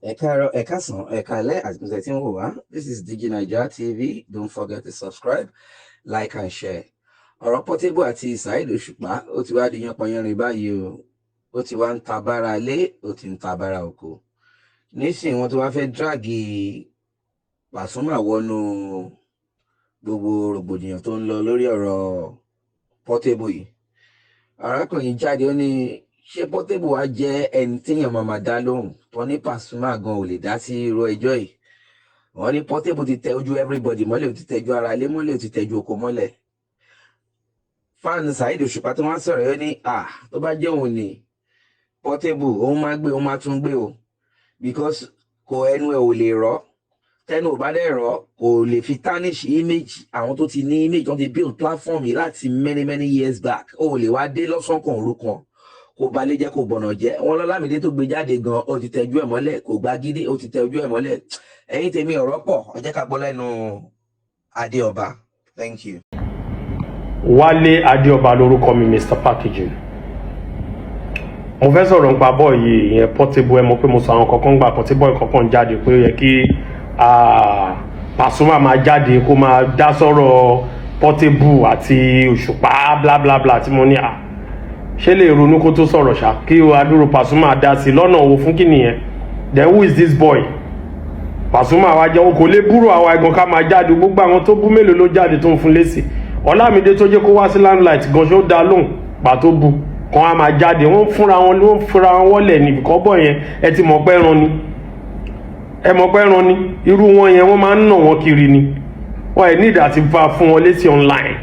Ẹ káàárọ̀, ẹ káàsán, ẹ káalẹ́ àti gbogbo tí ń wò wá. This is Digi Naija TV. Don't forget to subscribe, like and share. Ọ̀rọ̀ Portable àti Saheed Òṣùpá, ó ti wá di yánpọnyánrin báyìí o. Ó ti wá ń ta bára lé, ó ti ń ta bára oko. Nísìnyí, wọ́n ti wá fẹ́ drag Pasuma wọnú gbogbo rògbòdìyàn tó ń lọ lórí ọ̀rọ̀ Portable yìí. Arákùnrin jáde, ó ní ṣé Portable wá jẹ́ ẹni téèyàn máa máa dá lóhùn tó ní Pasuma gan ò lè dá sí irú ẹjọ́ yìí? Wọ́n ní Portable ti tẹ ojú everybody mọ́lẹ̀, ó ti tẹjú ara ilé mọ́lẹ̀, ó ti tẹjú oko mọ́lẹ̀. Fan Saheed Òṣùpá tó wọ́n sọ̀rọ̀ yóò ní à tó bá jẹ́ òun ní Portable, òun máa gbé, òun máa tún gbé o, because kò ẹnu ẹ̀ ò lè rọ́. Tẹnu ò bá dẹ̀ rọ́, kò lè fi tarnish image àwọn tó ti ní image, tó ti build platform yìí láti many many years back. Ó lè wá dé lọ́sàn kan òru kan, kò balẹ̀ jẹ́, kò bọ̀nà jẹ́. Wọn lọ́lámídé tó gbé jáde gan, ó ti tẹjú ẹ̀ mọ́lẹ̀, kò gbá gidi, ó ti tẹjú ẹ̀ mọ́lẹ̀. Ẹ̀yin tèmi, ọ̀rọ̀ pọ̀, ẹ jẹ́ ká gbọ́ lẹ́nu Adéọba. Thank you. Wálé Adéọba lórúkọ mi, Mr Packaging. Mo fẹ́ sọ̀rọ̀ nípa boy yìí, ìyẹn Portable. Ẹ mọ̀ pé mo sọ àwọn kankan gbà kan tí boy kankan jáde pé ó yẹ kí Pasuma máa jáde kó máa dá sọ̀rọ̀ Portable àti Òṣùpá, bla bla bla, tí mo ní à ṣé lè ronú kó tó sọ̀rọ̀ ṣá, kí adúrò Pasuma dá sí lọ́nà wo fún kí nìyẹn? Then who is this boy? Pasuma wa jẹ́ kò lè búrò àwa ẹ̀gàn ká máa jáde. Gbogbo àwọn tó bú, mélòó ló jáde tó ń fún lésì? Ọlámídé tó jẹ́ kó wá sí Limelight gan, ṣó dá lóhùn pàtó bu kan á máa jáde? Wọ́n fúnra wọn ló ń fúnra wọn wọ́lẹ̀ ní ìkọ́bọ̀ yẹn. Ẹ ti mọ̀ pé ẹran ni, ẹ mọ̀ pé ẹran ni irú wọn yẹn, wọ́n máa ń nà wọ́n kiri ni. Wọ́n ẹ̀ ní ìdá ti fa fún wọn létí online,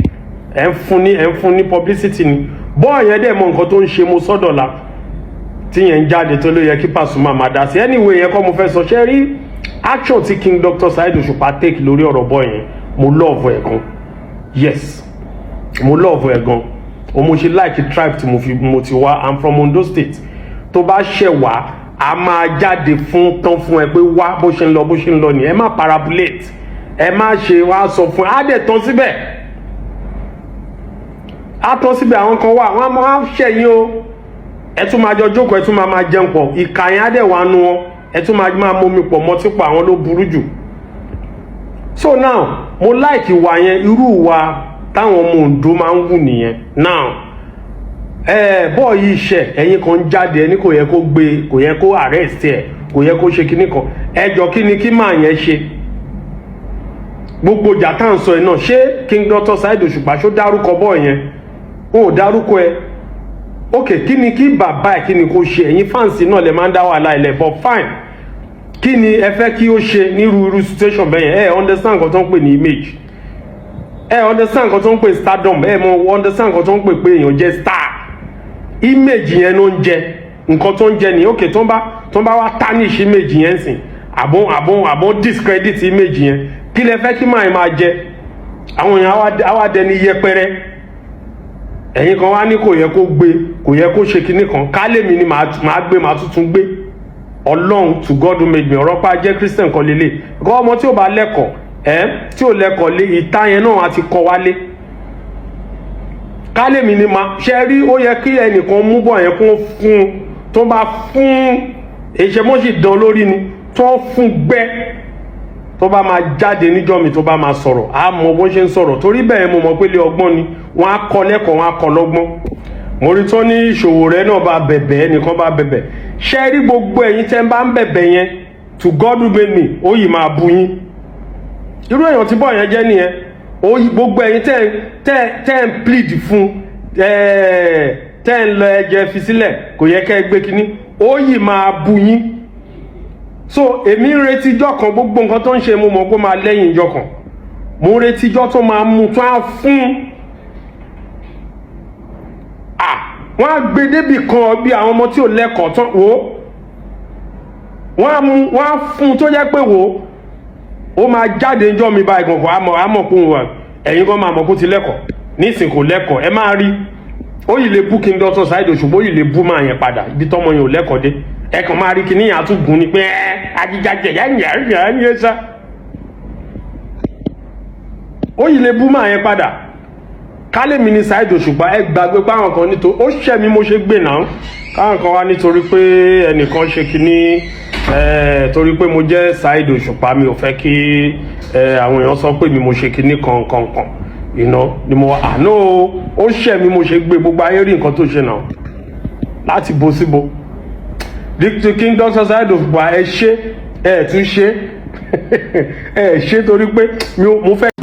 ẹ̀ ń fún ní publicity ni. Boy yẹn dẹ̀ mọ nǹkan tó ń ṣe. Mo sọ́dọ̀la tí yẹn ń jáde tó ló yẹ kí Pasuma máa dá sí. Anyway, yẹn kọ́ mo fẹ́ sọ. Ṣe rí action tí King Dr. Saheed Òṣùpá take lórí ọ̀rọ̀ boy yẹn, mo love ẹ̀ gan. Yes, mo love ẹ̀ gan o. Mo ṣe like tribe tí mo fi mo ti wá. I'm from Ondo State. Tó bá ṣẹ̀ wá, a máa jáde fún tán fún ẹ pé wá, bó ṣe ń lọ, bó ṣe ń lọ ni. Ẹ má parabulate, ẹ má ṣe wá sọ fún ẹ, á dẹ̀ tán síbẹ̀, á tán síbẹ̀. Àwọn kan wà, wọ́n á máa ṣẹ̀yìn o. Ẹ tún máa jọ jókòó, ẹ tún máa máa jẹun pọ̀. Ìkà yẹn á dẹ̀ wá nu wọn. Ẹ tún máa máa momi pọ̀, mọtí pọ̀. Àwọn ló burú jù. So now, mo like ìwà yẹn. Irú ìwà táwọn ọmọ Ondo máa ń wù nìyẹn. Now, ẹ boy yìí ṣẹ, ẹ̀yin kan jáde, ẹni kò yẹ kó gbé, kò yẹ kó arrest ẹ, kò yẹ kó ṣe kinní kan. Ẹ jọ, kí ni kí máa yẹn ṣe? Gbogbo ìjà tá à ń sọ yìí náà, ṣé King Dr. Saheed Òṣùpá, ṣó dárúkọ boy yẹn? Ó ò dárúkọ ẹ. Ok, kí ni kí bàbá ẹ, kí ni kó ṣe? Ẹ̀yin fans náà lè máa ń dá wàhálà ilẹ̀, but fine, kí ni ẹ fẹ́ kí ó ṣe nírú irú situation bẹ́ẹ̀ yẹn? Ẹ understand nǹkan tó ń pè ní image, ẹ understand nǹkan tó ń pè stardom, ẹ mọ understand nǹkan tó ń pè pé èèyàn jẹ́ star. Image yẹn ló ń jẹ nǹkan tó ń jẹ ní. Ok, tó ń bá wá tarnish image yẹn sìn, àbọ̀ discredit image yẹn, kí lẹ fẹ́ kí máa jẹ? Àwọn èèyàn á wá dẹni yẹpẹrẹ. Ẹ̀yin kan wá ní kò yẹ kó gbé, kò yẹ kó ṣe kinní kan. Kálẹ̀mí ni màá gbé, màá tuntun gbé. Ọlọ́run, to God who made me, ọ̀rọ̀ pa jẹ́ Christian kan lélẹ̀ kọ́. Ọmọ tí ò bá lẹ́kọ̀ọ́ ẹ, tí ò lẹ́kọ̀ọ́ lé ìta yẹn náà á ti kọ́ wálé. Kálẹ̀mí ni màá ṣe rí. Ó yẹ kí ẹnìkan mú boy yẹn kó fún tó bá fún èṣe mọ́ sì dán lórí ni, tó fún gbẹ́, tó bá máa jáde níjọ́ mi, tó bá máa sọ̀rọ̀, á mọ bó ṣe ń sọ̀rọ̀. Torí bẹ́ẹ̀, mo mọ̀ pé ilé ọgbọ́n ni wọ́n á kọ́ lẹ́kọ̀ọ́, wọ́n á kọ́ lọ́gbọ́n. Mo rí tó ní ìṣòwò rẹ náà bá bẹ̀bẹ̀, ẹnìkan bá bẹ̀bẹ̀. Ṣé rí gbogbo ẹ̀yin tẹ́ ń bá ń bẹ̀bẹ̀ yẹn, to God who made me, ó yìí máa bu yín. Irú èèyàn tí boy yẹn jẹ́ nìyẹn. Ó yí gbogbo ẹ̀yin tẹ́ ń plead fún, tẹ́ ń lọ ẹ̀jẹ̀ fi sílẹ̀, kò yẹ kẹ́ ẹ gbé kínní, ó yìí máa bu yín. So èmi ń retí ijọ́ kan. Gbogbo nǹkan tó ń ṣe, mo mọ̀ pé ó máa lẹ́yìn ijọ́ kan. Mo ń retí ijọ́ tó máa mú tó á fún à, wọ́n á gbé débì kan bí àwọn ọmọ tí ò lẹ́kọ̀ọ́ tán. Wò ó, wọ́n á mú, wọ́n á fún tó jẹ́ pé, wò ó, ó máa jáde ńjọ́ mi báyìí gan-an, àmọ̀ kó wà. Ẹ̀yin gan máa mọ̀ kó ti lẹ́kọ̀ọ́. Nísìn kò lẹ́kọ̀ọ́, ẹ máa rí ó yìí lè bú King Dr. Saheed Òṣùpá, ó yìí lè bú máa yẹn padà. Ibi tọ́mọ yẹn ò lẹ́kọ̀ọ́ dé, ẹ kàn máa rí kíní yẹn àtúgùn ni pé ẹ ajíjàjẹ yẹn yẹn yẹn yẹn sá. Ó yìí lè bú máa yẹn padà. Kálẹ̀mí ní Saheed Òṣùpá, ẹ gbàgbé pé àwọn kan nítorí ó ṣẹ̀ mí mo ṣe gbè náà, káwọn kan wá nítorí pé ẹnìkan ṣe kínní ẹ, torí pé mo jẹ́ Saheed Òṣùpá, mi ò fẹ́ kí ẹ àwọn èèyàn sọ pé mi mo ṣe kínní kan kan kan iná ni mo àná. Ó ṣẹ̀ mí mo ṣe gbé. Gbogbo ayé rí nǹkan tó ṣe náà láti bo síbo. The King Dr. Saheed Òṣùpá, ẹ ṣe, ẹ tún ṣe, ẹ ṣe, torí pé mo fẹ́.